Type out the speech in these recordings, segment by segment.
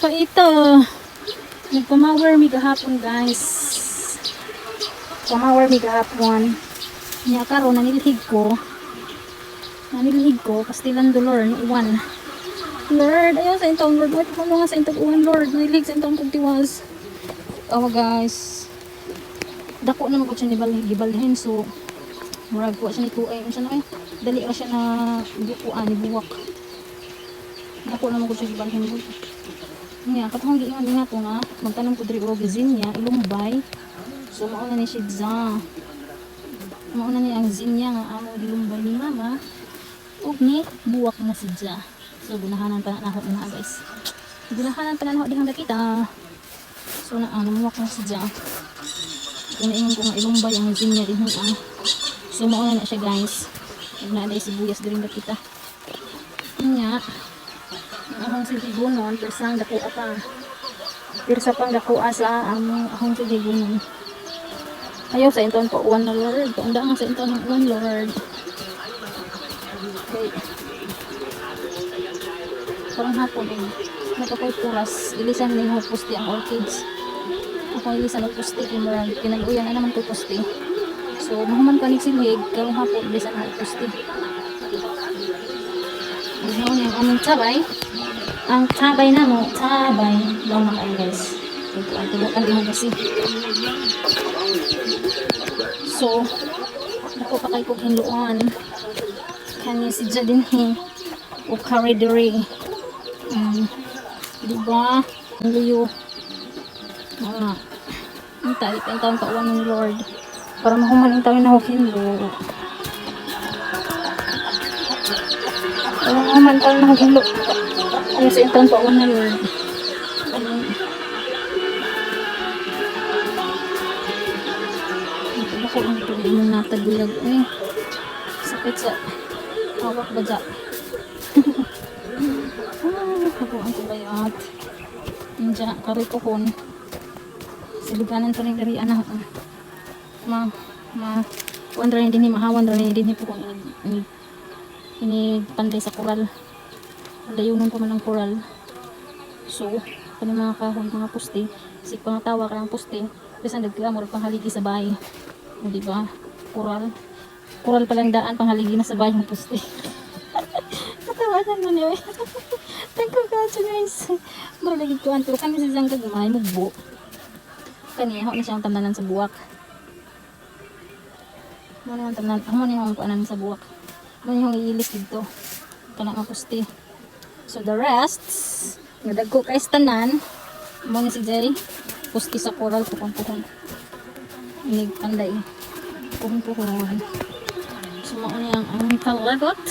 Paita. Nagpamawer mi gahapon, guys. Pamawer mi gahapon. Nya karon nanilhig ko. Nanilhig ko Kastilan Dolor ni uwan. Lord, ayaw sa intawon, Lord. Wait, mo nga sa intawon uwan, Lord. Nanilhig sa intawon kong tiwas. Awa, guys. Dako na mo siya ni balhin, gibalhin, so murag ko siya ni tuay unsa na kay dali ra siya na bukuan ni buwak. Dako na mo siya gibalhin gud. Nya katong giingon nga ko nga magtanom ko diri og zinnia ilumbay. So mao na ni siya dza. Mao na ni ang zinnia nga among gilumbay ni mama ug ni buwak na si dza. So gunahanan pa na nako na, guys. Gunahanan pa na nako dihang dapita. So na ano muwak na si dza. Kung naingon ko nga ilumbay ang zinnia dinhi ah. So mao na na siya, guys. Ug naa day sibuyas diri dapita. Nya ang akong silhigonon, persang dako pa. Pirsa pang dako sa among akong silhigonon. Ayaw sa inton pa uwan na, Lord. Paunda nga sa inton ng uwan, Lord. Okay. Karong hapon eh. Napakoy oras. Ilisan ni mo pusti ang orchids. Ako ilisan og pusti kay murag kinaluyan na naman ko pusti. So mahuman ka ni silhig karong hapon, ilisan na og pusti. Ano ni ang among tabay? Ang tabay na mo, tabay. Daw na kayo, guys. Ito ang tulukan din kasi. So, ako pa kay kong hinluan. Kani si Jadin he. O karidiri. Di ba? Ang liyo. Mga. Ang tali pa ang taon pauwan ng Lord. Para mahuman ang taon na hinlo. Para mahuman taon na hinlo. Ano sa taon pauwan na Lord. Ano? Ito ba ko ang tubig mong natagulag eh. Sakit sa hawak ba dya? Ah, ako ang kubayat. Inja, karikuhon. Siliganan pa rin dari anak. Ma, ma, kuan rin din mahawan rin din po kung ini, ini panday sa koral. Dayunon pa man ang koral. So, kani mga kahoy, mga puste, si pangatawa ka ng puste, bisan nagklamor panghaligi sa bahay. O, di ba? Koral. Koral palang daan, panghaligi na sa bahay ng puste. Katawanan mo niyo. Thank you God, guys. Mura lagi ko pero kami sa isang kagmay mugbo. Kani ako na siyang tamnanan sa buwak. Mo na yung tamnan, mo na yung kuanan sa buwak. Mo na yung iilis dito. Kana nga puste. So the rest, nga dagko kay tanan, mo ni si Jay, pusti sa coral puhon-puhon. Inig panday. Puhon-puhon. So mao ni ang kalagot.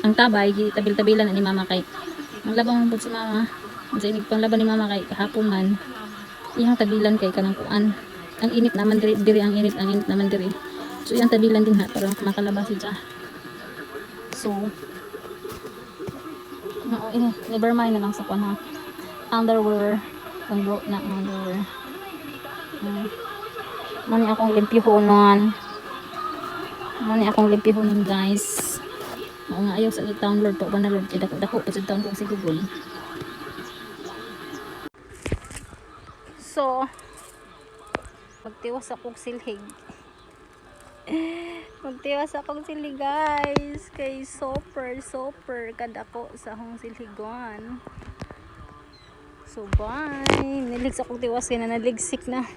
Ang tabay, gitabil-tabilan na ni mama kay ang labang pud si mama. Sa inig panglaban ni mama kay kahapon man. Iyang tabilan kay kanang kuan. Ang init naman diri, diri ang init naman diri. So iyang tabilan din ha para makalabas siya. So no, eh, never mind na lang sa kuan ha. Underwear. Ang bro na ang underwear. Mani akong limpyuhonon. Mani akong limpyuhonon, guys. Mao nga ayaw sa town, Lord, pa na Lord kay dako dako pa sa town kong si Google. So magtiwas akong silhig. Magtiwas akong silhig, guys, kay super super kadako sa akong silhigon. So bye. Nilig sa akong tiwas kay na naligsik na.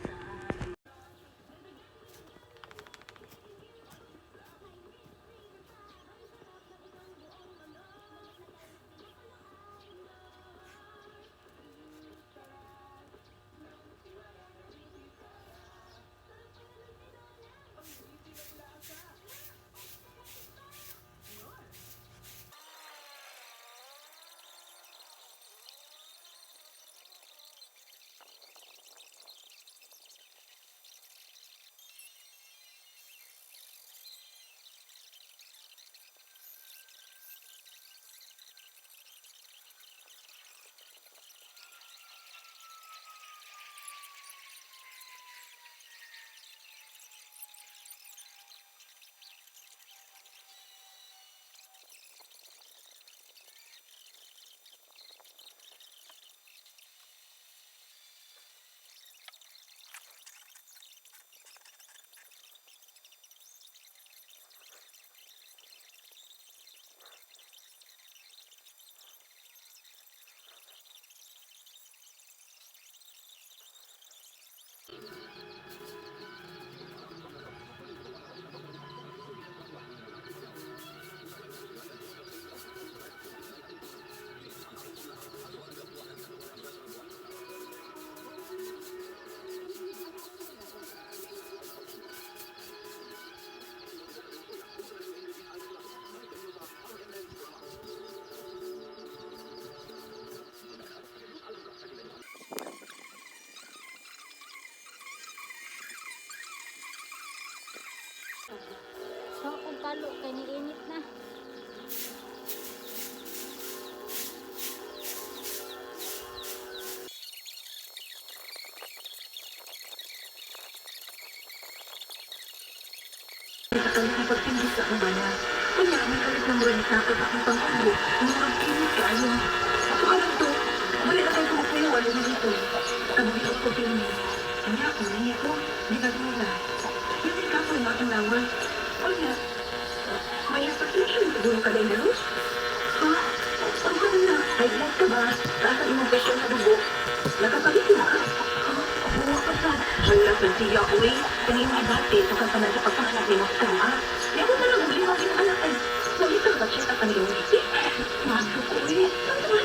Kay ni init na. Sa kanya pagtindi sa akong bana. Kanya, may kalit ng mura ni sakot akong pangkubo. Murag init kaayo. Ako ka lang to. Wala na kayo kumukuyo, wala na dito. Kabuhi ko pirmi. Kanya ako, niya ko. Di ka tumula. Yung ikaw ang akong lawas. Onya, may hypertension siguro ka din, Luz? Ha? Ang ka na, high blood ka ba? Taas ang imong presyon sa dugo. Nakapalit na ka? Oo, ako sa. Hala, Francia, uy. Kani yung ibate, tukang pa na sa pagpanganak ni mo sa kama. Di ako na lang uli mga anak ay. Nalito ka check up ang iyong ngiti. Mahadlok ko, uy. Ano ba?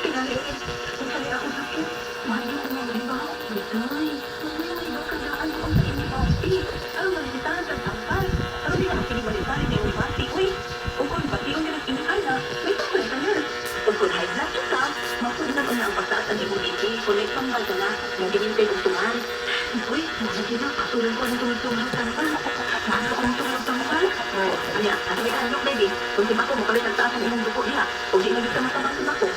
Tingali, uy. Kung saan ako sakit, mahadlok ko nga, di ba? Bitay, mas may mga ibang kadaan ko sa inyo, bati. Aron malisitahan sa sampal. Aron di na makinibalitaan ni iyong bati, uy. Ug kung bati ang ginag-iniala, may tambal ka na. Ug kung high blood ka, masunod na ang pagtaas ang imong BP kung may tambal ka na, nga ginintay og tungan. Uy, mga gina, katulad ko ang tungod-tungod tambal. Mahal ko ang tungod tambal. Oh, anya, ato may kahadlok, baby. Kung si Mako, mukalit ang taas ang imong dugo niya. Ug di na gyud ka matabang si Mako.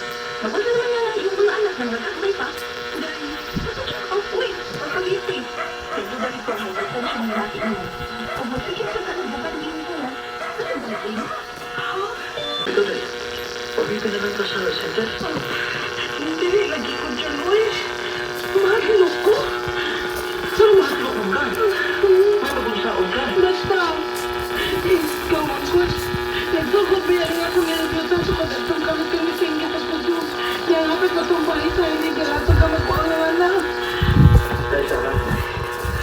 Magunsa naman nga ang imong mga anak na mga gagmay pa. Dahil, pasensya ka, uy, pagkabisi. Kay duda ko ang hypertension nga bati mo. Ug magsikip sa kanubukan ng imong bulan, ano ba ito? Ha? Ikaw dahil, pabita na lang ka sa center. Hindi, lagi ko dyan, uy. Mahadlok ko. Pero mahadlok ka. May magunsaon ka. Basta, ikaw ang kus. Nagsugot ba yan nga kung nilagyan sa pag-atong kami kami sa kusog. Yang hapit matumbay sa hindi galato ka magkuang nga anak. Dahil Sarah,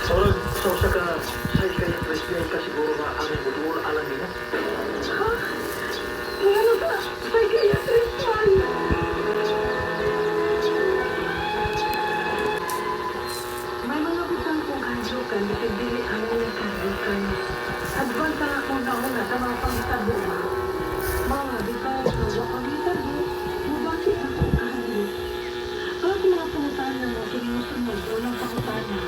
sa sa usa ka sa psychiatrist niya ka siguro nga ang buduol alam nimo. Ha? Ano ba? Psychiatrist man. May mga butang kong kahadlukan bisag dili ang mga kahadlukan. Advance ang akong nauna sa mga pangitabo ba. Mga bitag nga wa pangitabo, mubati ako og kahadlok. Ang akong mga pangutana mo kining mosunod sa unang pangutana.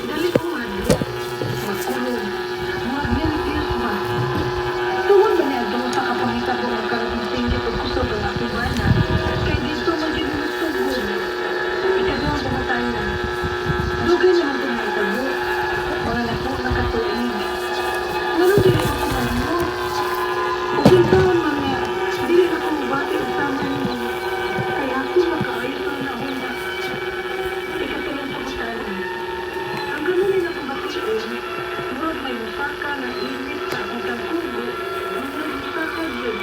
Dali ko mahadlok, makulog, murag nervyos ba? Tuon ba niya sa kapangitabo ang karon singgit og kusog ang akong bana? Kay dito man gyud mo. Ikaduhang pangutana. Dugay naman itong nahitabo. Mga naku na katuig. Nganong dili ako mahimo? Ug unsaon man nga, dili ako mobati og sama nimo. Kay ako makaayo sa una-una. Ikatulong pangutana. Ang ganun nila kong bation, murag may musaka nga init sa akong tagkugo, murag musaka gyud.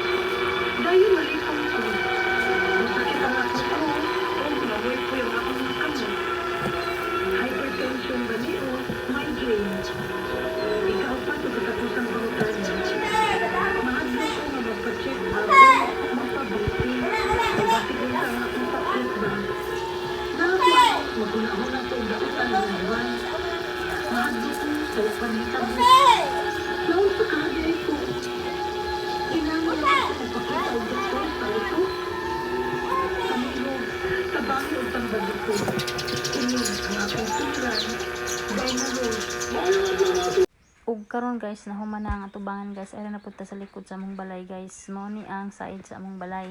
Dayon malipong ko. Masakit ang akong ulo, o mawoy ang akong mga kamot. Hypertension ba ni o migraine? Ikaapat ug katapusang pangutana. Mahadlok ko nga magpa-check up, magpa-BP, o basig unsa ang akong sakit ba? Naa ko maghuna-huna ko og dautan ng advance. Mahadlok ko sa panghitabo. Naunsa ka diay ko? Kinahanglan ako magpakita og doktor sa ito. Amigo, tabangi og tambag ko. Inig ang akong sukran. Dynarose. Ug karon, guys, nahuman na ang atubangan, guys. Ara na punta sa likod sa among balay, guys. Mao ni ang side sa among balay.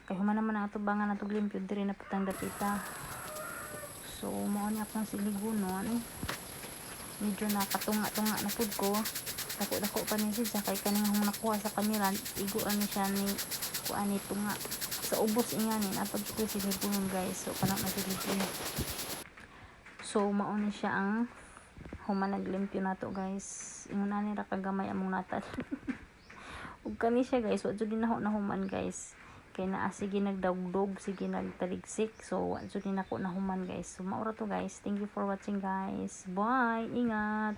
Kay human naman ang atubangan natong limpyo, diri na putang dapita. So mao ni akong siligunon. Medyo nakatunga-tunga na pud ko. Dako-dako pa ni siya kay kaning akong nakuha sa kamera, igo ani siya ni kuan ni tunga. Sa ubos ingani napag ko siligunon, guys. So kanang na siligunon. So mao ni siya ang human naglimpyo nato, guys. Ingon ani ra kagamay among natad. Ug kani siya, guys, wa jud nako nahuman, guys. Kay naa sige nagdawgdog, sige nagtaligsik. So wa jud ni nako nahuman, guys. So mao ra to, guys. Thank you for watching, guys. Bye. Ingat.